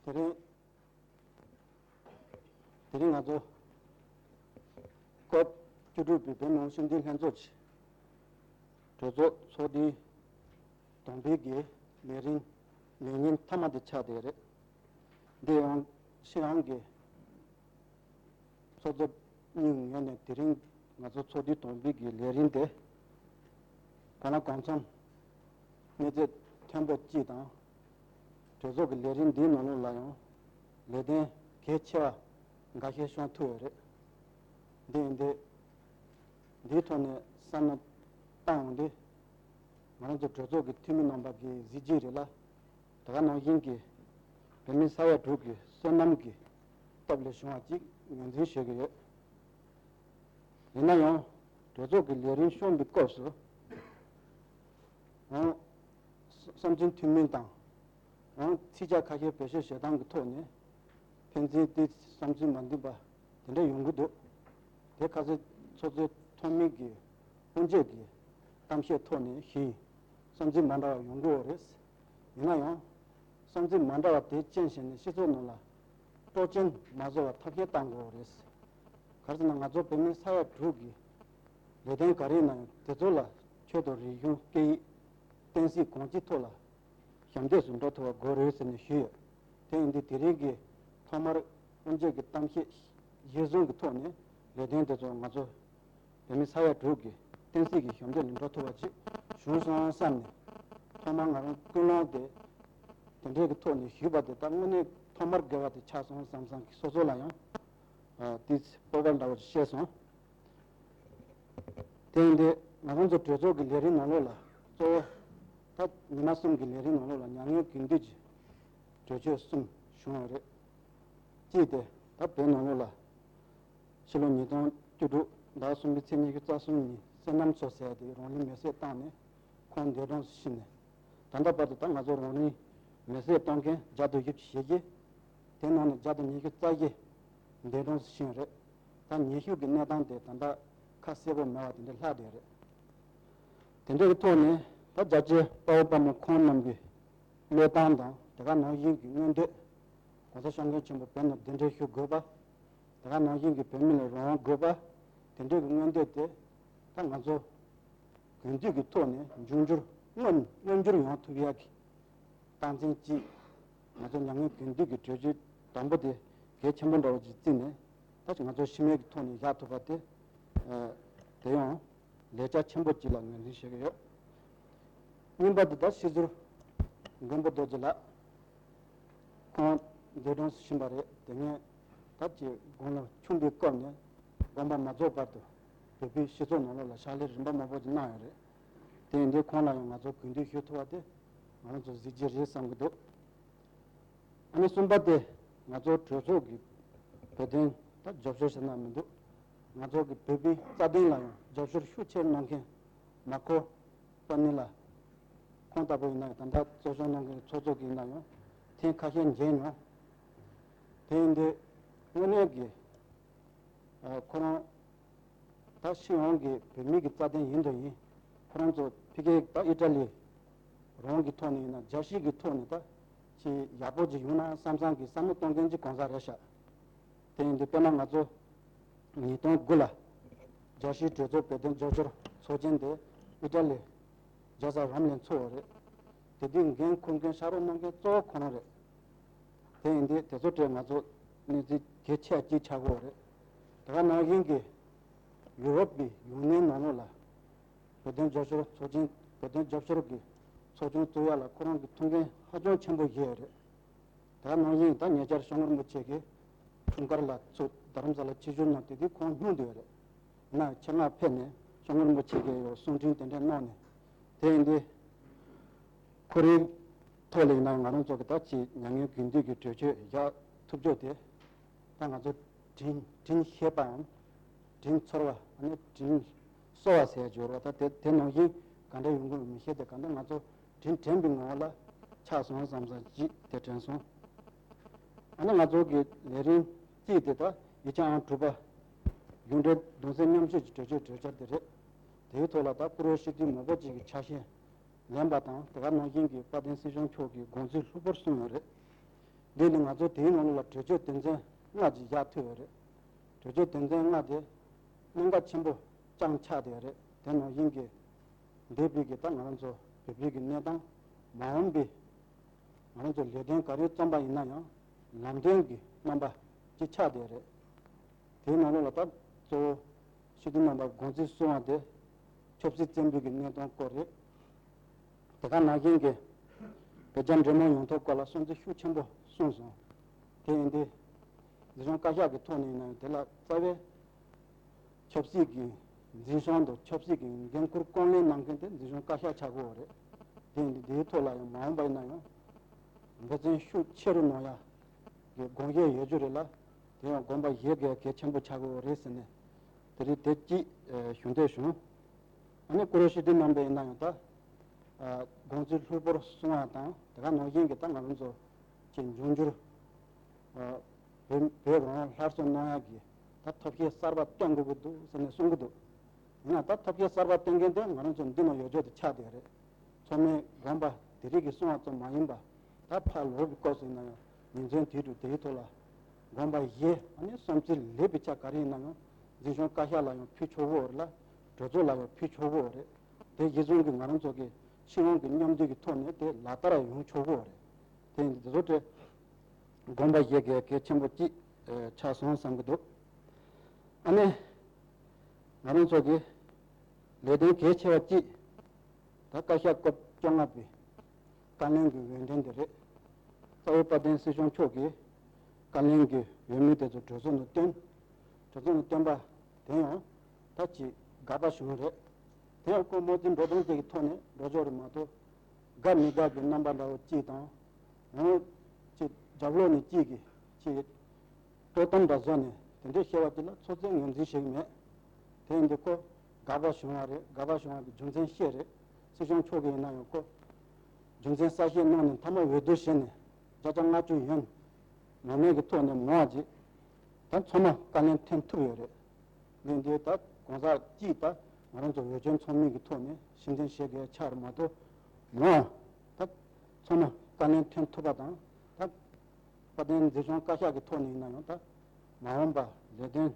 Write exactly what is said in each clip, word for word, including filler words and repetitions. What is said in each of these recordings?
དེ་རིང་དེ་རིང་ང་ཚོ་སྐབས་བཅུ་དྲུག་པའི་བོད་མི་ཤེས་ལྡན་ལྷན་ཚོགས་ཀྱི་གྲོས་ཚོགས་ཚོགས་དུས་དང་པོའི་གི་ལས་རིམ་ལས་ཉིན་མཐའ་མ་དེ་ཆགས་བསྡད་རེད། འདི་ཡང་ཕྱི་ཡང་གི་ཚོགས་གཙོ་གཉིས་ངོས་ནས་དེ་རིང་ང་ཚོ་ཚོགས་དུས་དང་པོའི་གི་ལས་རིམ་དེ་གང་ལ་གང་འཚམ་གནས་ཚད་མཐོན་པོ་གཅིག་དང་། གྲོས་ཚོགས་ཀྱི་ལས་རིམ་འདིའི་ནང་ལོགས་ལ་ཡང་ལས་དོན་གལ་ཆེ་བ་འགའ་ཤས་བྱུང་ཐུབ་ཡོད་རེད། འདི་ཡིན་དུས་འདིའི་ཐོག་ནས་བསམ་བློ་བཏང་ཡོང་དུས་ང་རང་ཚོ་གྲོས་ཚོགས་ཀྱི་འཐུས་མི་རྣམ་པ་གི་གཟི་བརྗིད་རེད་ལ། དེ་ག་ནང་བཞིན་གྱི་བོད་མི་ས་ཡ་དྲུག་གི་བསོད་ནམས་ཀྱི་སྟོབས་ལས་བྱུང་བ་ཅིག་ངོས་འཛིན་ཞུ་གི་ཡོད། ཡིན་ན་ཡང་གྲོས་ཚོགས་ཀྱི་ལས་རིམ་སྐྱོང་བའི་སྐབས་སུ་ཡང་བསམ་ཚུལ་མཐུན་མིན་དང་ཡང་ཚིག་ཆ་ཁ་ཤས་བེད་སྤྱོད་བྱེད་སྟངས་ཀྱི་ཐོག་ནས་ཕན་ཚུན་ཏོག་ཙམ་བསམ་ཚུལ་མ་མཐུན་པ་དེ་འདྲ་ཡོང་གི་འདུག་དེ་ཁ་སང་ཚོགས་གཙོའི་ཐོག་མའི་གི་དབུ་འབྱེད་ཀྱི་གཏམ་བཤད་ཐོག་ནས་ཞུས་ཡིན། བསམ་ཚུལ་མ་འདྲ་བ་ཡོང་གི་ཡོད་རེད། ཡིན་ན་ཡང་བསམ་ཚུལ་མ་འདྲ་བ་དེ་རྐྱེན་བྱས་ནས་སྤྱི་ཚོགས་ནང་ལ་དཀྲོག་རྐྱེན་མ་བཟོ་བར་ཐབས་ཤེས་གཏང་དགོས་རེད། ག་རེ་ཟེར་ན་ང་ཚོ་བོད་མི་ས་ཡ་དྲུག་གི་ལས་དོན་ག་རེ་ཡིན་ན་ཡང་དེ་ཚོ་ལ་ཆོས་དང་རིག་གཞུང་སྐད་ཡིག་བསྟན་སྲིད་གང་ཅིའི་ཐོག་ལ་ཞབས་འདེགས་སུ་འགྲོ་ཐུབ་པ་དགོས་རེད་ཟེར་ནས་ཞུས་ཡོད། དེ་ཡིན་དུས་དེ་རིང་གི་ཐོག་མར་དབུ་འབྱེད་ཀྱི་གཏམ་བཤད་གཞིར་བཟུང་གི་ཐོག་ནས་ལས་དོན་དེ་ཚོ་ང་ཚོ་བོད་མི་ས་ཡ་དྲུག་གི་བསྟན་སྲིད་ཀྱི་ཞབས་འདེགས་ལ་འགྲོ་ཐུབ་པ་ཅིག་བྱུང་སོང་བསམ་ནས་ཐོག་མར་ང་རང་ཀུན་སློང་དེ་དེ་འདྲའི་གི་ཐོག་ནས་ཞུས་པ་དེ་ད་དངོས་གནས་ཐོག་མར་དགེ་བ་དེ་ཆགས་སོང་བསམ་བསམ་གི་སོ་སོ་ལ་ཡང་ཨ་ཏོག་ཙམ་སྤོབས་པ་འདྲ་བོ་ཞིག་སྐྱེས་སོང་། དེ་ཡིན་དུས་ང་རང་ཚོ་གྲོས་ཚོགས་ཀྱི་ལས་རིམ་ནང་ལོགས་ལ་གཙོ་བོ་ད་ཉི་མ་གསུམ་གྱི་ལས་རིམ་ནང་ལོགས་ལ་མྱ་ངན་གུས་འདུད་ཀྱི་གྲོས་ཆོད་གསུམ་བྱུང་བ་རེད། གཅིག་དེ་ད་བོད་ནང་ལོགས་ལ་ཕྱི་ལོ་ཉིས་སྟོང་བཅུ་དྲུག་ཟླ་གསུམ་པའི་ཚེས་ཉི་ཤུ་རྩ་གསུམ་ཉིན་བསོད་ནམས་མཚོ་ཟེར་ཡ་དེ་རང་ལུས་མེར་སྲེག་བཏང་ནས་ཁོང་འདས་གྲོངས་སུ་ཕྱིན་ནས། ད་ལྟ་བར་དུ་ད་ང་ཚོ་རང་ལུས་མེར་སྲེག་གཏོང་མཁན་བརྒྱ་དང་བཞི་བཅུ་ཞེ་བརྒྱད། དེ་ནང་ནས་བརྒྱ་དང་ཉི་ཤུ་རྩ་བཞི་འདས་གྲོངས་སུ་ཕྱིན་རེད། ད་ཉེ་ཤོས་ཀྱི་གནས་སྟངས་དེ་ད་ལྟ་ཁ་གསལ་པོ་མེད་པ་དེ་འདྲ་ལྷག་བསྡད་རེད། དེ་འདྲ་གི་ཐོག་ནས་ད་རྒྱ་ཆེའི་དཔའ་བོ་དཔའ་མོ་ཁོང་རྣམས་ཀྱི་བློས་བཏང་དང་དེ་ག་ནང་བཞིན་གྱི་མངོན་འདོད། ༸གོང་ས་སྐྱབས་མགོན་ཆེན་པོ་བོད་ནང་གདན་འདྲེན་ཞུ་དགོས་པ། དེ་ག་ནང་བཞིན་གྱི་བོད་མི་ལ་རང་དབང་དགོས་པ། དེ་འདྲ་གི་མངོན་འདོད་དེ་ད་ང་ཚོ་གུས་འདུད་ཀྱི་ཐོག་ནས་འབྱུང་འགྱུར་མངོན་མངོན་འགྱུར་ཡོང་ཐུབ་ཡག་གི་རྟགས་མཚན་གཅིག་ང་ཚོ་མྱ་ངན་གུས་འདུད་ཀྱི་གྲོས་ཆོད་དང་པོ་དེ་གལ་ཆེན་པོ་འདྲ་བོ་ཅིག་བརྩིས་ནས་ད་ང་ཚོ་ཕྱི་མིག་གི་ཐོག་ནས་བཞག་ཐུབ་པ་དེ་ཨ་དེ་ཡང་ལས་འཆར་ཆེན་པོ་གཅིག་ལ་ངོས་འཛིན་བྱེད་ཀྱི་ཡོད། གཉིས་པ་དེ་ད་སྤྱི་ཟུར་མགོན་པོ་རྡོ་རྗེ་ལགས་ཁོང་འདས་གྲོངས་སུ་ཕྱིན་པ་རེད། དེ་སྔོན་ད་ཅིག་དགུང་ལོ་ཆུང་དུས་སྐབས་ནས་དགོངས་པ་མ་རྫོགས་བར་དུ་བོད་པའི་སྤྱི་ཚོགས་ནང་ལོགས་ལ་ཕྱག་ལས་རིམ་པ་མང་པོ་ཅིག་གནང་ཡོད་རེད། དེ་ཡིན་དུས་ཁོང་ལ་ཡང་ང་ཚོ་གུས་འདུད་ཞུ་ཐུབ་པ་དེ་ང་རང་ཚོ་གཟི་བརྗིད་རེད་བསམ་གྱི་འདུག་ཨ་ནི་གསུམ་པ་དེ་ང་ཚོ་གྲོས་ཚོགས་ཀྱི་བོད་དོན་ད་རྒྱབ་སྐྱོར་བྱེད་ན་མི་འདུག་ང་ཚོ་གི་བོད་པའི་རྩ་དོན་ལ་ཡང་རྒྱབ་སྐྱོར་ཤུགས་ཆེ་གནང་མཁན་མ་ཁོ་པ་ནི་ལ་ཁོང་ལྟ་བུ་ཡིན་ན་ཡང་ད་ལྟ་གཙོ་སྐྱོང་གནང་མཁན་ཚོགས་གཙོ་གི་ཡིན་ན་ཡང་ཐེངས་ཁ་ཤས་མཇལ་མྱོང་། དེ་ཡིན་དུས་དངོས་གནས་ཀྱི་ཁོ་རང་ད་སྤྱི་ཡོངས་ཀྱི་བོད་མི་གི་རྩ་དོན་ཡིན་དང་ཡིན། ཁོ་རང་ཚོ་ཕ་གིའི་ད་ཨི་ཊ་ལི་རང་གི་ཐོག་ནས་ཡིན་ན་རྒྱལ་སྤྱི་གི་ཐོག་ནས་ད་ཅིག་ཡག་པོ་ཅིག་ཡོང་ན་བསམ་བསམ་གི་བསམ་བློ་གཏོང་མཁན་ཅིག་གང་ཟག་རེད་ཤག་དེ་ཡིན་དུས་དཔེར་ན་ང་ཚོ་ཉིས་སྟོང་དགུ་ལ་རྒྱལ་སྤྱིའི་གྲོས་ཚོགས་བོད་དོན་རྒྱབ་སྐྱོར་ཚོགས་ཆེན་དེ་ཨི་ཊ་ལི་རྒྱལ་ས་རོམ་ལ་ཚོགས་པ་རེད། དེ་དུས་འགན་འཁུར་མཁན་ཕྱག་རོགས་གནང་མཁན་གཙོ་བོ་ཁོ་རང་རེད། དེ་ཡིན་དུས་དེ་ཚོ་གྲས་ང་ཚོ་གནས་ཚུལ་གལ་ཆེ་གཅིག་ཆགས་ཀྱི་ཡོད་རེད། དེ་ག་ནང་བཞིན་གྱི་ཡུ་རོབ་ཀྱི་ཡུ་ནི་ཡན་ནང་ལོགས་ལ་བོད་དོན་རྒྱབ་སྐྱོར་ཚོགས་ཆེན་བོད་དོན་རྒྱབ་སྐྱོར་གྱི་ཚོགས་ཆུང་བཙུགས་ཡ་ལ་ཁོ་རང་གི་ཐུགས་འགན་ཧ་ཅང་ཆེན་པོ་བཞེས་ཡོད་རེད། དེ་ག་ནང་བཞིན་ད་ཉེ་ཆར་སྐྱབས་མགོན་རིན་པོ་ཆེ་གིས་འཁྲུངས་སྐར་ལ་ཚུར་རྡ་རམ་ས་ལ་ཆིབས་བསྒྱུར་གནང་དེ་དུས་ཁོང་སྙུང་བསྡད་ཡོད་རེད། ཡིན་ན་ཆེད་མངགས་ཕེབས་ནས་སྐྱབས་མགོན་རིན་པོ་ཆེ་གིས་ཡང་གསུང་འཕྲིན་དེ་འདྲ་གནང་ནས་དེ་ཡིན་དུས་ཁོ་རའི་ཐོག་ལ་ཡིན་ན་ང་རང་ཚོ་གི་ད་ཅིག་མྱ་ངན་གུས་འདུད་ཀྱི་གྲོས་ཆོད་བཞག་ཐུབ་རྒྱུ་དེ་ད་ང་ཚོ་དྲིན་དྲིན་ཤེས་པའམ་དྲིན་ཚོར་བ་ཨ་ནི་དྲིན་གསོ་བ་ཟེར་ཡ་འབྱོར་བ་ད་དེ་དེ་ནང་བཞིན་ག་འདྲ་ཡོང་གི་མི་ཤེས་ཏེ་ག་འདྲ་ང་ཚོ་དྲིན་དྲན་པའི་ངང་ལ་ཆགས་སོང་བསམ་བསམ་ཅིག་དེ་དྲན་སོང་། ཨ་ནི་ང་ཚོ་གི་ལས་རིམ་གཅིག་དེ་ད་ཡིག་ཆ་ཨང་དྲུག་པ་གཞུང་འབྲེལ་གདུང་སེམས་མཉམ་སྐྱེད་ཀྱི་གྲོས་ཆོད་གྲོས་འཆར་དེ་རེད། དེའི་ཐོག་ལ་ད་བཀུར་འོས་སྤྱི་འཐུས་མང་པོ་ཅིག་གི་ཆ་ཤས་ལེན་པ་དང་དེ་ག་ནང་བཞིན་གྱི་དཔལ་ལྡན་སྲིད་སྐྱོང་མཆོག་གི་དགོངས་ཚུལ་ལྷུག་པོར་གསུངས་ཡོད་རེད། འདི་ནི་ང་ཚོ་དེའི་ནང་ལོགས་ལ་གྲོས་ཆོད་དོན་ཚན་ལྔ་ཅིག་བཞག་ཐུབ་ཡོད་རེད། གྲོས་ཆོད་དོན་ཚན་ལྔ་དེ་གནད་འགག་ཆེན་པོ་རྐྱང་ཆགས་བསྡད་ཡོད་རེད། དེ་ནང་བཞིན་གྱི་འདས་པའི་གི་ད་ང་རང་ཚོ་བོད་པའི་གི་གནས་སྟངས། མ་འོངས་པའི་ང་རང་ཚོ་ལས་དོན་ག་རེ་རྩོམ་པ་ཡིན་ན་ཡང་ལམ་སྟོན་གྱི་རྣམ་པ་ཅིག་ཆགས་བསྡད་ཡོད་རེད། དེའི་ནང་ལོགས་ལ་ད་གཙོ་བོ་སྤྱི་འཐུས་རྣམ་པ་དགོངས་ཚུལ་གསུང་བ་དེ་ཆབ་སྲིད་བཙན་པོའི་གི་གནས་སྟངས་སྐོར་རེད། དེ་ག་ནང་བཞིན་གྱི་བོད་རྒྱ་འབྲེལ་མོལ་ཡོང་ཐབས་སྐོར་ལ་བསམ་ཚུལ་ཤུགས་ཆེན་པོ་གསུངས་སོང་། དེ་ཡིན་དུས་འཛིན་སྐྱོང་བཀའ་ཤག་གི་ཐོག་ནས་ཡིན་ན་ཡང་དེ་ལ་རྩ་བའི་ཆབ་སྲིད་ཀྱི་འཛིན་སྐྱོང་དང་ཆབ་སྲིད་ཀྱི་འགན་ཁུར་བསྐྱངས་ལེན་གནང་མཁན་དེ་འཛིན་སྐྱོང་བཀའ་ཤག་ཆགས་ཀྱི་ཡོད་རེད། དེ་ཡིན་དུས་དེའི་ཐོག་ལ་ཡང་མ་འོངས་པ་ཡིན་ན་ཡང་འབད་བརྩོན་ཤུགས་ཆེ་རུ་གནང་ཡ་གི་དགོངས་བཞེས་ཡོད་རྒྱུ་རེད་ལ། དེ་ཡང་དགོངས་པ་བཞེས་དགོས་གལ་ཆེན་པོ་ཆགས་ཀྱི་ཡོད་རེད་ཟེར་ནས་དེ་རིང་དེ་གཅིག་ཞུ་འདོད་བྱུང་། ཨ་ནི་སྐུ་ངོ་སྤྱི་འཐུས་རྣམ་པས་ཡིན་ན་ཡང་ད་དགོངས་ཚུལ་ལྷུག་པོར་གསུང་བ་དང་དེ་ག་ནང་བཞིན་གྱི་ད་ང་རང་ཚོ་གི་འབྱུང་འགྱུར་བོད་བོད་རང་དབང་སླར་གསོ་གནང་ཡག་གི་ད་ཐབས་ཤེས་གསར་པ་བཏོན་དགོས་ཀྱི་འདུག་ཟེར་ནས་གསུང་གི་འདུག་ཡིན་ན་ད་ཐབས་ཤེས་གསར་པ་བཏོན་མཁན་དེ་ང་རང་ཚོ་འདི་ནང་ཡོད་རྒྱུ་དེ་ཆགས་བསྡད་རེད། ཚང་མས་དགོངས་པ་དེ་རིགས་ཀྱི་གསུང་བ་ཙམ་མ་ཡིན་པ། ད་ཕར་ལོག་གི་སྐབས་སུ་ཡིན་ན་ཡང་ཉིན་མཚན་དུས་དྲུག་དེའི་ཐོག་ལ་དགོངས་པ་བཞེས། ཨ་ནི་བསམ་ཚུལ་ལེགས་པའི་ཆ་ག་རེ་ཡིན་ན་ཡང་འཛིན་སྐྱོང་བཀའ་ཤག་ལ་ཡང་ཕུལ་ཆོག་གི་ཡོད་རེད་ལ། གྲོས་ཚོགས་ལ་ཡང་ཕུལ་ཆོག་གི་ཡོད་རེད། དེ་གཞི་བཟུང་གི་ང་རང་ཚོ་གི་སྤྱི་ཡོངས་ཀྱི་མཉམ་འདུས་ཀྱི་ཐོག་ནས་དེ་ལག་བསྟར་ཡོང་ཆོག་གི་ཡོད་རེད། དེ་ཡིན་དུས་དེ་ཚོ་དེ་དགོངས་པ་བཞེས་དགོས་གལ་ཆེན་པོ་གཅིག་ཆགས་སོང་བསམ་གྱི་འདུག་ཨ་ནི་ང་རང་ཚོ་གི་ལས་དོན་གལ་ཆེ་བ་གཅིག་ད་བཀའ་ཤག་སྐབས་བཅོ་ལྔ་པའི་བཀའ་བློན་གྱི་འོས་འདེམས་དེ་རེད། རྩ་བའི་དཔལ་ལྡན་སྲིད་སྐྱོང་མཆོག་གིས་བཀའ་བློན་གྱི་འོས་མི་དེ་ཚོ་གྲོས་ཚོགས་ནང་བཏོན། གྲོས་ཚོགས་ནང་བཏོན་པ་དེ་ཡང་ད་ཅིག་དགག་པ་བྱུང་རེད། དེ་ཡང་ཁོ་དམངས་གཙོའི་འགྲོ་སྟངས་དེ་གི་ཐོག་ནས་འགྲོ་ཕྱོགས་རེད་མ་གཏོགས་དགའ་མི་དགའ་གི་རྣམ་པ་འདྲ་བོ་གཅིག་དང་། འོང་ཅིག་རྒྱབ་ལོགས་ནས་གཅིག་གིས་ཅིག་དཀྲོག་གཏམ་འདྲ་བཟོས་ནས་དེ་འདྲའི་བཤད་པ་དེ་ལ་ཚོད་བསྲེ་ངོས་འཛིན་བྱེད་ཀྱི་མེད། དེ་ཡིན་དུས་ཁོ་དགག་པ་བྱུང་བ་རེད། དགག་པ་བྱུང་བ་གི་རྒྱུ་མཚན་བཤད་རེད། སྲིད་སྐྱོང་མཆོག་གིས་ཡིན་ན་ཡང་ཁོ་རྒྱུ་མཚན་གསལ་བཤད་གནང་ནས་མཐའ་མ་འོས་བསྡུ་བྱས་ནས་བརྒྱ་ཆ་ལྔ་བཅུ་ཡན་ངོ་མའི་གི་ཐོག་ནས་མང་བ་ཅིག་ད་ཚང་མ་བཀའ་བློན་ཐོན་ཐུབ་ཡོད་རེད། ངས་འདི་ད་གང་ཟག་གཅིག་ད་ང་རང་ཚོ་འོས་ཆེན་ཚང་མའི་གི་ཐོག་ནས་ཕྱིར་འཐེན་བྱེད་དགོས་ཆགས་རེད་མ་གཏོགས་མང་བ་ད་ཚང་མ་བཀའ་བློན་ཐོན་ཐུབ་པ་དང་ད། དཔལ་ལྡན་འཛིན་སྐྱོང་བཀའ་ཤག་གི་ཐོག་ནས་ཡིན་ན་ཡང་ད་མ་འོངས་པ་ལས་དོན་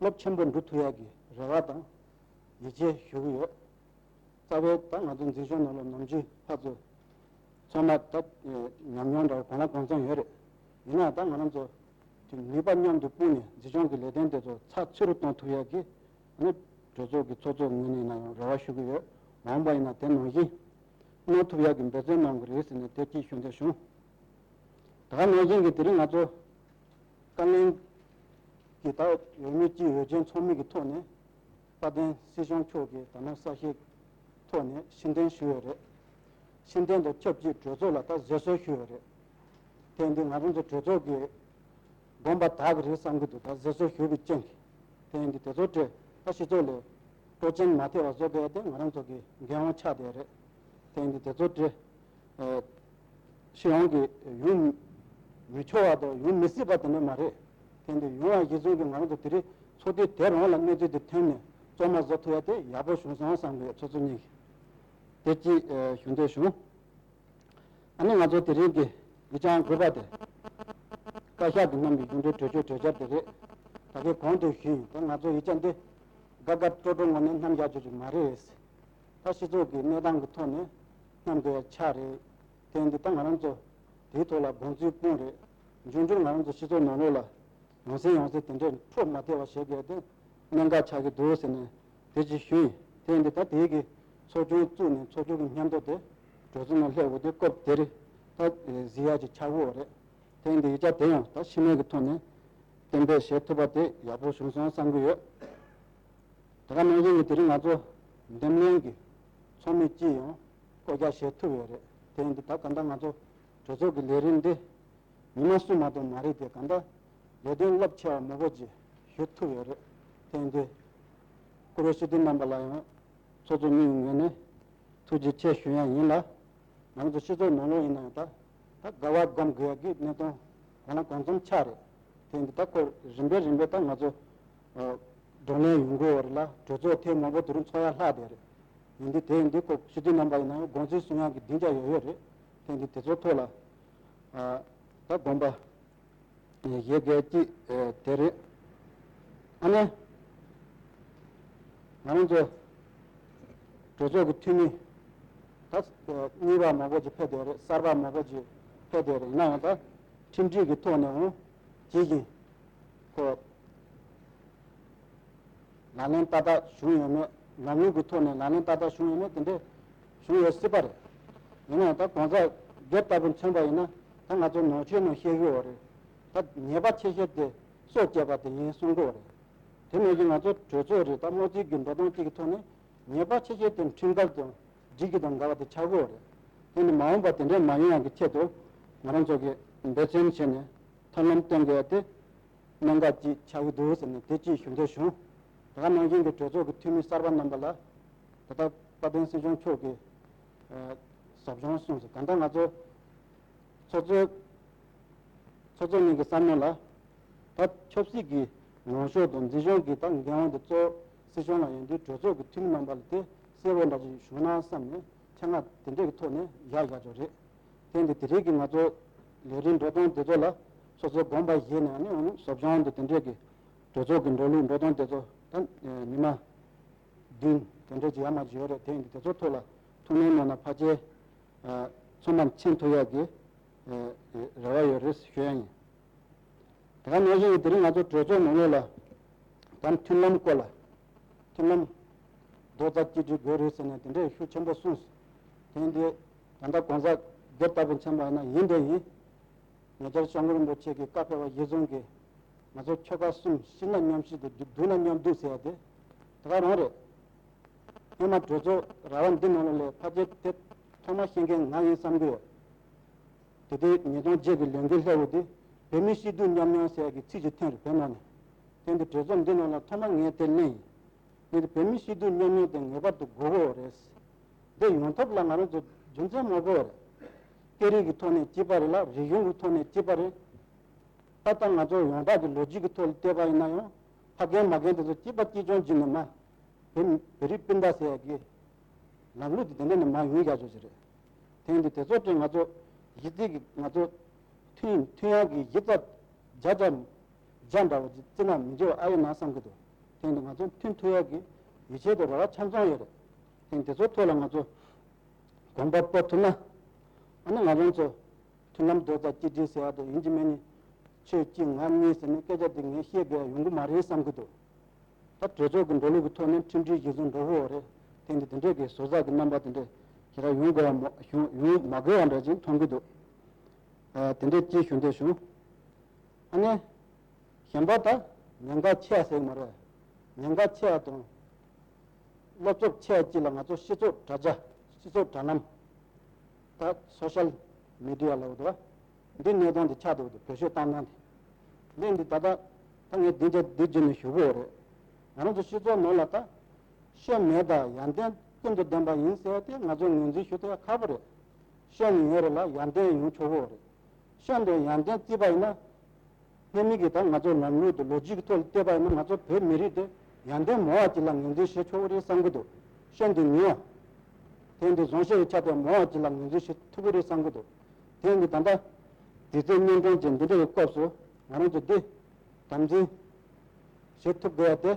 རླབས་ཆེན་པོ་འགྲུབ་ཐུབ་ཡག་གི་རེ་བ་དང་ཡིད་ཆེས་ཞུ་གི་ཡོད། རྩ་བའི་ད་ང་ཚོ་འཛིན་སྐྱོང་ནང་ལ་ནམ་རྒྱུན་ཕར་ཚུར་ཚང་མ་ད་ཉམས་མྱོང་འདྲ་བོ་གང་ལ་གང་འཚམ་ཡོད་རེད། ཡིན་ན་ད་ང་རང་ཚོ་དེ་ནུས་པ་མཉམ་དུ་སྤུངས་ནས་འཛིན་སྐྱོང་གི་ལས་དོན་དེ་ཚོ་ཚགས་ཚུད་རུ་གཏོང་ཐུབ་ཡག་གི་ནི་གྲོས་ཚོགས་ཀྱི་ཚོགས་གཙོ་ངོས་ནས་ཡིན་ན་ཡང་རེ་བ་ཞུ་གི་ཡོད། མ་འོངས་པ་ཡིན་ན་དེ་ནང་བཞིན་གནང་ཐུབ་ཡག་གི་འབད་བརྩོན་གནང་གི་རེད་ཟེར་ནས་དེ་གཅིག་ཞུ་འདོད་བྱུང་། ད་ག་ནང་བཞིན་གྱི་དེ་རིང་ང་ཚོ་བཀའ་བློན་གྱི་ད་འོས་མི་གཅིག་འོས་ཆེན་ཚང་མའི་གི་ཐོག་ནས་དཔལ་ལྡན་སྲིད་སྐྱོང་མཆོག་གི་ད་ནང་གསལ་བཤད་ཐོག་ནས་ཕྱིར་འཐེན་ཞུས་ཡོད་རེད། ཕྱིར་འཐེན་དང་ཆབས་ཅིག་གྲོས་ཚོགས་ལ་ད་གཟབ་གསོལ་ཞུས་ཡོད་རེད། དེ་ཡིན་དུས་ང་རང་ཚོ་གྲོས་ཚོགས་ཀྱི་དགོངས་པ་དག་གི་རེད་བསམ་གྱི་འདུག་ད་གཟབ་གསོལ་ཞུས་པའི་རྐྱེན་གྱིས། དེ་ཡིན་དུས་དེ་ཚོ་དེ་ད་སྤྱི་ཚོགས་ལ་སྤྲོ་སྐྱེན་མ་ཐེབས་པ་བཟོ་དགོས་ཡ་དེ་ང་རང་ཚོ་གི་འགན་དབང་ཆགས་བསྡད་རེད། དེ་ཡིན་དུས་དེ་ཚོ་དེ་ཨ་སྤྱི་ཡོངས་ཀྱི་ཡོང་མི་ཆོག་པ་དང་ཡོང་མི་སྲིད་པ་དེ་འདྲ་མ་རེད། དེ་འདི་ཡོང་བ་གཞི་བཟུང་གི་ང་རང་ཚོ་དེ་རིང་ཚོགས་དུས་དེ་རང་ལ་གནས་ཚུལ་དེ་ཐོན་ནས་གཙང་མ་བཟོ་ཐུབ་ཡ་དེ་ཡག་པོ་བྱུང་སོང་བསམ་གི་ཡོད། ཚོགས་གཙོ་གཉིས་ཀྱིས་དེ་གཅིག་ཨ་ཞུ་འདོད་བྱུང་། ཨ་ནི་ང་ཚོ་དེ་རིང་གི་ཡིག་ཆ་དགུ་པ་དེ་བཀའ་ཤག་གིས་གནང་བའི་གཞུང་འབྲེལ་གྲོས་ཆོད་གྲོས་འཆར་དེ་རེད། ད་གིན་གོང་དུ་ཞུས་ཡིན། ད་ང་ཚོ་ཡིག་ཆ་འདི་དགའ་དགའ་སྤྲོ་སྤྲོ་ངང་ནས་བསྣམས་ཡག་ཅིག་མ་རེད། ད་སྤྱི་ཚོགས་ཀྱི་གནས་སྟངས་ཀྱི་ཐོག་ནས་བསྣམས་དགོས་ཡ་ཆགས་རེད། དེ་འདི་ད་ང་རང་ཚོ་དེའི་ཐོག་ལ་དགོངས་ཚུལ་སྤུངས་རེད། འབྱུང་འགྱུར་ང་རང་ཚོ་སྤྱི་ཚོགས་ནང་ལོགས་ལ་ཡང་སེ་ཡང་སེ་དེ་འདྲས་འཕྲོ་མ་བདེ་བ་བྱེད་དགོས་དེ་གནད་འགག་ཆགས་ཀྱི་འདུག་ཟེར་ནས་དེ་ཅིག་ཞུས་ཡིན། དེ་འདི་ད་དེའི་གི་ཚོགས་ཆུང་བཙུགས་ནས་ཚོགས་ཆུང་གི་སྙན་ཐོ་དེ་གྲོས་ཚོགས་ནང་སླེབས་འོ་དེ་སྐབས་དེ་རེད། ད་གཟིགས་ཡ་ཅིག་ཆགས་འོ་རེད། དེ་འདི་ཡིག་ཆ་དེ་ཡང་ད་ཕྱི་མའི་གི་ཐོག་ནས་གཏན་འབེབས་བྱེད་ཐུབ་པ་དེ་ཡག་པོ་བྱུང་སོང་བསམ་གི་ཡོད། དེ་ག་ནང་བཞིན་གྱི་དེ་རིང་ང་ཚོ་འདེམས་ལྷན་གྱི་ཚོགས་མི་གཅིག་ཡང་བསྐོ་རྒྱ་བྱེད་ཐུབ་ཡོད་རེད། དེ་ཡིན་དུས་ད་ག་འདྲ་ང་ཚོ་གྲོས་ཚོགས་ཀྱི་ལས་རིམ་འདི་ཉི་མ་གསུམ་མ་གཏོགས་མ་རེད་དེ་ག་འདྲ་ལས་དོན་རླབས་ཆེ་བ་མང་པོ་ཅིག་ཞུ་ཐུབ་ཡོད་རེད། དེ་ཡིན་དུས་སྐུ་ངོ་སྤྱི་འཐུས་རྣམ་པ་ལ་ཡང་ཚོགས་གཙོ་གཉིས་ཀྱི་ངོས་ནས་ཐུགས་རྗེ་ཆེ་ཞུ་ཡ་ཡིན་ལ། ང་ཚོ་སྤྱི་ཚོགས་ནང་ལོགས་ཡིན་ན་ཡང་ད་ད་དགའ་བ་སྒོམ་དགོས་ཡ་གི་གནད་དོན་གང་ལ་གང་འཚམ་ཆགས་རེད། དེ་ཡིན་དུས་ད་ཁོ་རིམ་པས་རིམ་པས་ད་ང་ཚོ་ཨ་བགྲོ་གླེང་ཡོང་གི་ཡོད་རེད་ལ། གྲོས་ཚོགས་ཐེངས་མང་པོ་དེ་རིང་ཚོགས་ཡ་ལྷག་བསྡད་རེད། ཡིན་དུས་དེ་ཡིན་དུས་ཁོ་སྤྱི་འཐུས་རྣམ་པ་ཡིན་ན་ཡང་དགོངས་ཚུལ་གསུང་ཡ་གི་སྡིངས་ཆ་ཡོད་ཡོད་རེད། དེ་ཡིན་དུས་དེ་ཚོ་ཐོག་ལ་ཨ་ ད་དགོངས་པ་བཞེས་གལ་གཅིག་དེ་རེད། ཨ་ནི་ང་རང་ཚོ་གྲོས་ཚོགས་ཀྱི་འཐུས་མི་ད་གཉིས་པ་མང་པོ་ཅིག་ཕེབས་བསྡད་རེད། གསར་པ་མང་པོ་ཅིག་ཕེབས་བསྡད་རེད། ཡིན་ན་ཡང་ད་ཁྲིམས་སྒྲིག་གི་ཐོག་ནས་འོང་ཇི་བཞིན་ཁོ། ལག་ལེན་ཏག་ཏག་བྱུང་ཡོད་མེད། ལམ་ལུགས་ཀྱི་ཐོག་ནས་ལག་ལེན་ཏག་ཏག་བྱུང་ཡོད་མེད་དེ་འདྲས་བྱུང་ཡོད་སྲིད་པ་རེད། ཡིན་ནའང་ད་གོང་ས་སྒེར་ལྟ་བུ་མཚོན་པ་ཡིན་ན་ད་ང་ཚོ་ནང་ཆོས་ནང་བཤད་ཀྱི་ཡོད་རེད། ད་ཉེས་པ་ཆེ་ཤོས་དེ་སྲོག་བཅད་པ་དེ་ཡིན་གསུང་གི་ཡོད་རེད། དེ་ནང་བཞིན་ང་ཚོ་གྲོས་ཚོགས་རེད། ད་དམངས་གཙོའི་གི་འགྲོ་སྟངས་གཅིག་གི་ཐོག་ནས་ཉེས་པ་ཆེ་ཤོས་དེ་ཁྲིམས་འགལ་དང་སྒྲིག་གཞི་དང་འགལ་བ་དེ་ཆགས་ཀྱི་ཡོད་རེད། དེ་ནི་མ་འོངས་པ་དེ་འདྲས་མ་ཡོང་ཡག་གི་ཆེད་དུ་ང་རང་ཚོ་གིས་འབད་བརྩོན་བྱས་ནས་མཐུན་ལམ་གཏོང་དགོས་ཡ་དེ་གནད་འགག་ཅིག་ཆགས་ཀྱི་འདུག་ཟེར་ནས་དེ་གཅིག་ཞུ་འདོད་བྱུང་། དེ་ག་ནང་བཞིན་གྱི་གྲོས་ཚོགས་ཀྱི་འཐུས་མི་གསར་པ་རྣམ་པ་ལ་ད་ལྟ་དཔལ་ལྡན་སྲིད་སྐྱོང་མཆོག་གིས་ཟབ་སྦྱོང་གསུངས་སོང་། ད་ལྟ་ང་ཚོ་ཚོགས་གཙོ་ཚོགས་གཙོ་གཉིས་ཀྱི་བསམ་མནོ་ལ་ད་ཆབ་སྲིད་ཀྱི་ལངས་ཕྱོགས་དང་འཛིན་སྐྱོང་གི་ད་འགན་དབང་དེ་གཙོ་བོ་སྲིད་སྐྱོང་ལ་ཡིན་དུས་གྲོས་ཚོགས་ཀྱི་འཐུས་མི་རྣམ་པ་ལ་དེ་གསལ་པོ་འདྲ་ཅིག་ཞུ་ན་བསམ་ནས་ཆེད་མངགས་དེ་འདྲས་ཀྱི་ཐོག་ནས་བཞག་བཞག་ཆོག་རེད། དེ་འདི་དེ་རིང་གི་ང་ཚོ་ལས་རིམ་འགྲོ་སྟངས་དེ་ཚོ་ལ་སོ་སོའི་དགོངས་པ་བཞེས་ནས་ཨ་ནི་ཟབ་སྦྱོང་དེ་དེ་འདྲས་ཀྱི་གྲོས་ཚོགས་ཀྱི་འགྲོ་ལུགས་འགྲོ་སྟངས་དེ་ཚོ་ད་ཉི་མ་བདུན་དེ་འདྲས་ཀྱི་ཡར་མར་ཅིག་ཡོད་རེད། དེ་ཡིན་དུས་དེ་ཚོ་ཐོག་ལ་ཐུགས་སྣང་གནང་ན་ཕལ་ཆེར་ཚང་མ་མཁྱེན་ཐུབ་ཡག་གི་རེ་བ་ཡོད་རེད་ཞུ་ཡ་ཡིན། དེ་ག་ནང་བཞིན་དེ་རིང་ང་ཚོ་གྲོས་ཚོགས་ནང་ལོགས་ལ་ད་མཐུན་ལམ་སྐོར་ལ་མཐུན་ལམ་རྡོག་རྩ་གཅིག་སྒྲིལ་དགོས་རེད་ཟེར་ནས་དེ་འདྲའི་ཤུགས་ཆེན་པོ་གསུངས། དེ་ཡིན་དུས་ད་ལྟ་གོང་ས་སྒེར་ལྟ་བུ་མཚོན་པ་ཡིན་ན་ཡིན་དེ་ཡིན། ཉེ་ཆར་སྐྱབས་མགོན་རིན་པོ་ཆེ་གིས་བཀའ་ཕེབས་པ་གཞིར་བཟུང་གིས་ང་ཚོ་ཆོལ་ཁ་གསུམ་ཤི་ན་མཉམ་ཤི་དང་སྡུག་ན་མཉམ་སྡུག་ཟེར་ཡ་དེ་དེ་ག་རང་རེད། སྔོན་མ་གྲོས་ཚོགས་ར་བ་འདི་ནང་ལོགས་ལ་ཕལ་ཆེར་དེ་ཐོག་མ་ཤེས་མཁན་ང་ཡིན་བསམ་གི་ཡོད། དེ་དུས་ཉིས་སྟོང་བརྒྱད་ཀྱི་ལས་འགུལ་སླེབས་པ་དེ་བོད་མི་སྐྱིད་སྡུག་མཉམ་མྱོང་ཟེར་ཡ་གི་ཚིག་ཅིག་ཐོན་རེད་བོད་ནང་ནས། དེ་འདི་གྲོས་ཚོགས་འདི་ནང་ལ་ཐོག་མ་ངས་དེ་གླེང་ཡིན། འདི་བོད་མི་སྐྱིད་སྡུག་མཉམ་མྱོང་དེ་ངེས་པར་དུ་དགོས་ཀྱི་ཡོད་རེད། འདི་ཡོང་ཐབས་ལ་ང་རང་ཚོ་རྒྱུ་མཚན་མང་པོ་ཡོད་རེད། སྐད་རིགས་ཀྱི་ཐོག་ནས་གཅིག་པ་རེད་ལ་རིག་གཞུང་གི་ཐོག་ནས་གཅིག་པ་རེད། ད་ལྟ་ང་ཚོ་ཡོངས་གྲགས་ཀྱི་ལོ་རྒྱུས་ཀྱི་ཐོག་ལ་བལྟས་པ་ཡིན་ན་ཡང་ཕ་རྒན་མ་རྒན་དེ་ཚོ་གཅིག་པ་གཅིག་རྐྱང་བྱས་ནས་མ་བོད་བོད་རིགས་སྤུན་ཟླ་ཟེར་ཡ་གི་ལམ་ལུགས་དེ་དེ་འདྲ་ནས་མ་ཡོང་ཡག་ཆོག་ཅིག་རེད། དེ་ཡིན་དུས་དེ་ཚོ་དེ་ང་ཚོ་གཞི་རྩའི་གི་ང་ཚོ་མཐུན་མཐུན་ཡག་གི་གཞི་རྩ་བརྒྱ་ཆ་བརྒྱ་འདྲ་བོ་ཅིག་བརྩི་ན་མི་འགྱུར་བ་ཨ་ཡོད་ན་བསམ་གི་འདུག་དེ་ཡིན་དུས་ང་ཚོ་མཐུན་ཐུབ་ཡག་གི་ཡིད་ཆེས་དང་རེ་བ་ཆ་ཚང་ཡོད་རེད། དེ་ཡིན་དུས་དེ་ཚོ་ཐོག་ལ་ང་ཚོ་གོམ་པ་སྤོ་ཐུབ་ན་ཨ་ནི་ང་རང་ཚོ་མཐུན་ལམ་རྡོག་རྩ་གཅིག་སྒྲིལ་ཟེར་ཡག་དེ་ཡིན་གཅིག་མིན་གཉིས་ཆོས་གཅིག་ངག་གཉིས་ཟེར་ནས་སྐད་ཆ་དེ་ངས་བཤད་དགོས་ཡ་ཡོང་གི་མ་རེད་བསམ་གི་འདུག་ད་གྲོས་ཚོགས་ཀྱི་འགྲོ་ལུགས་ཀྱི་ཐོག་ནས་མཐུན་སྒྲིལ་གཞིར་བཟུང་འགྲོ་དགོས་པ་རེད། དེ་འདི་དེ་འདྲས་ཀྱི་ཟུར་ཟ་གི་རྣམ་པ་དེ་འདྲས་ཞེ་དྲག་ཡོང་དགོས་པ་མ་ཡོང་ཡོང་མ་དགོས་པ་འདྲ་ཅིག་མཐོང་གི་འདུག་ཨ་དེ་འདྲས་ཅིག་ཞུ་འདོད་བྱུང་། ཨ་ནི་གཞན་པ་ད་ཉེན་ཁ་ཆེ་ཡ་ཟེར་གི་མ་རེད། ཉེན་ཁ་ཆེ་ཡ་དང་། སློབ་སྟོབས་ཆེ་ཡ་གཅིག་ལ་ང་ཚོ་སྤྱི་ཚོགས་དྲ་རྒྱ་སྤྱི་ཚོགས་དྲ་ལམ། ད་སོ་ཤལ་མི་ཌི་ཡ་ལབ་འདུག་བ། འདི་གནད་དོན་དེ་ཆགས་འདུག་འདུག་བེད་སྤྱོད་བཏང་སྟངས་དེ། འདི་འདི་ད་ལྟ་ད་ངས་འདི་འདྲ་འདི་བརྗོད་ནས་ཞུ་གི་ཡོད་རེད། ང་རང་ཚོ་སྤྱི་ཚོགས་ནང་ལ་ད་ཤ་མེད་ད་ཡར་ཐོན་ཀུན་ཏུ་ལྡན་པ་ཡིན་ཟེར་ཏེ་ང་ཚོ་ངོས་འཛིན་ཞུ་ཐུབ་ཡ་ཁག་པོ་རེད། ཤ་ནི་ཡོད་རེད་ལ་ཡར་ཐོན་ཡོང་ཆོག་གི་ཡོད་རེད། ཤ་འདི་ཡར་ཐོན་བརྩིས་པ་ཡིན་ན། ལྷད་མེད་ཀྱི་ད་ང་ཚོ་ལམ་ལུགས་དང་ལོ་རྒྱུས་ཀྱི་ཐོག་ལ་བལྟས་པ་ཡིན་ན་ང་ཚོ་བོད་མི་རིགས་དེ་ཡར་ཐོན་མང་བ་ཅིག་ལ་ངོས་འཛིན་བྱེད་ཆོག་གི་རེད་བསམ་གྱི་འདུག་ཤ་འདི་ཉུང་བ། དེ་འདི་བཟང་ཤ་ཡི་ཆ་དེ་མང་བ་ཅིག་ལ་ངོས་འཛིན་བྱེད་ཐུབ་ཀྱི་རེད་བསམ་གྱི་འདུག་དེ་འདི་ད་ལྟ་དུས་ཚོད་སྙན་སྒྲོན་ཅན་འདི་འདྲ་ཡི་སྐབས་སུ་ང་རང་ཚོ་འདི་དམ་འཛིན་བྱེད་ཐུབ་དགོས་ཡ་དེ་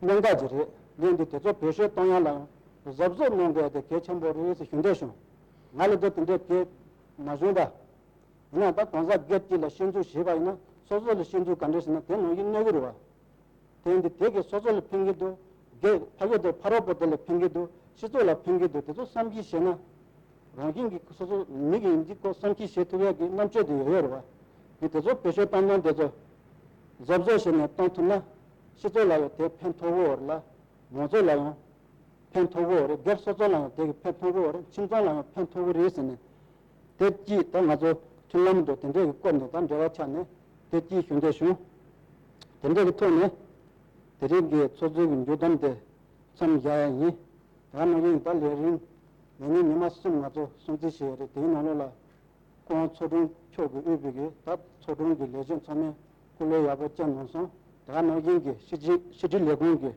གནད་འགག་ཅིག་རེད། འདི་འདི་དེ་ཚོ་བེད་སྤྱོད་གཏོང་ཡ་ལ་ཡང་གཟབ་གཟབ་གནང་དགོས་ཡ་དེ་གལ་ཆེན་པོ་རེད་ཟེར་ཞུ་འདོད་བྱུང་། ང་ལ་འདི་དེ་འདྲའི་གལ་མ་བྱུང་ད། ཡིན་ནའང་ད་གང་ཟག་སྒེར་གཅིག་ལ་ཤེས་ཚུལ་ཞུས་པ་ཡིན་ན་སོ་སོ་ལ་ཤེས་ཚུལ་ག་འདྲ་ཞིག་ན་དེ་ནང་བཞིན་གནས་ཀྱི་རེད་བ། དེ་ཡིན་དུས་དེ་གིས་སོ་སོ་ལ་ཕན་གྱི་འདུག་སྒེར་ཕ་ཡུལ་དེ་ཕ་རོལ་པོ་དེ་ལ་ཕན་གྱི་འདུག་སྤྱི་ཚོགས་ལ་ཕན་གྱི་འདུག་དེ་ཚོ་བསམ་གཞིག་བྱས་ན། རང་བཞིན་གྱིས་སོ་སོ་མི་གི་ཡིན་གཅིག་ཁོ་བསམ་གཞིག་བྱེད་ཐུབ་ཡག་གི་རྣམ་དཔྱོད་དེ་ཡོད་ཡོད་རེད་བ། དེ་དེ་ཚོ་བེད་སྤྱོད་གཏོང་སྟངས་དེ་ཚོ་གཟབ་གཟབ་བྱས་ནས་གཏོང་ཐུབ་ན་སྤྱི་ཚོགས་ལ་ཡང་དེ་ཕན་ཐོགས་ཀྱི་ཡོད་རེད་ལ། མང་ཚོགས་ལ་ཡང་ཕན་ཐོགས་ཀྱི་ཡོད་རེད། སྒེར་སོ་སོ་ལ་ཡང་དེ་གི་ཕན་ཐོགས་ཀྱི་ཡོད་རེད། ཁྱིམ་ཚང་ལ་ཡང་ཕན་ཐོགས་ཀྱི་རེད་ཟེར་ནས། དེ་གཅིག་ད་ང་ཚོ་མཐུན་ལམ་དང་དེ་འདྲས་ཀྱི་སྐོར་ནས་ད་འབྲེལ་བ་ཆགས་ནས་དེ་གཅིག་ཞུ་འདོད་བྱུང་། དེ་འདྲས་ཀྱི་ཐོག་ནས་དེ་རིང་གི་ཚོགས་གཙོའི་གི་མཇུག་བསྡོམས་དེ་མཚམས་བཞག་ཡ་ཡིན། ད་ནང་བཞིན་ད་ལས་རིམ་ལས་ཉིན་ཉི་མ་གསུམ་ང་ཚོ་སྲུང་བརྩི་བྱས་ཡོད་རེད། དེའི་ནང་ལོགས་ལ། ཁོང་ཚོགས་དྲུང་མཆོག་གིས་དབུས་པའི་གི་ད་ཚོགས་དྲུང་གི་ལས་བྱེད་ཚང་མས་སྐུ་ལས་ཡག་པོ་བསྐྱངས་གནང་སོང་། དེ་ག་ནང་བཞིན་གྱི་ཕྱི་དྲིལ་ཕྱི་དྲིལ་ལས་ཁུངས་ཀྱི་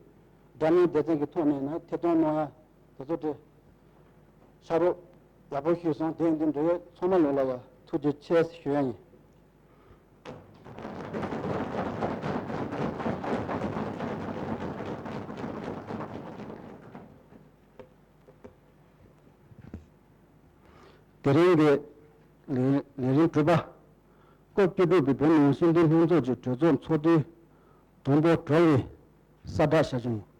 སྒྲ་སྙན་སྡེ་ཚན་གྱི་ཐོག་ནས་ནས་ཐད་གཏོང་གནང་ཡ་དེ་ཚོ་དེ་ཕྱག་རོགས་ཡག་པོ་ཞུས་སོང་། དེ་ཡིན་དུས་འབྲེལ་ཡོད་ཚང་མ་ལོག་ལ་ཡ་ཐུགས་རྗེ་ཆེ་ཞུ་ཡ་ཡིན། དེ་རིང་གི་ལས་ལས་རིམ་དྲུག་པ། སྐབས་བཅུ་དྲུག་པའི་བོད་མི་མང་སྤྱི་འཐུས་ལྷན་ཚོགས་ཀྱི་གྲོས་ཚོགས་ཚོགས་དུས་དང་པོ་གྲོལ་བའི་གསལ་བསྒྲགས་ཞུ་རྒྱུ་ཡིན།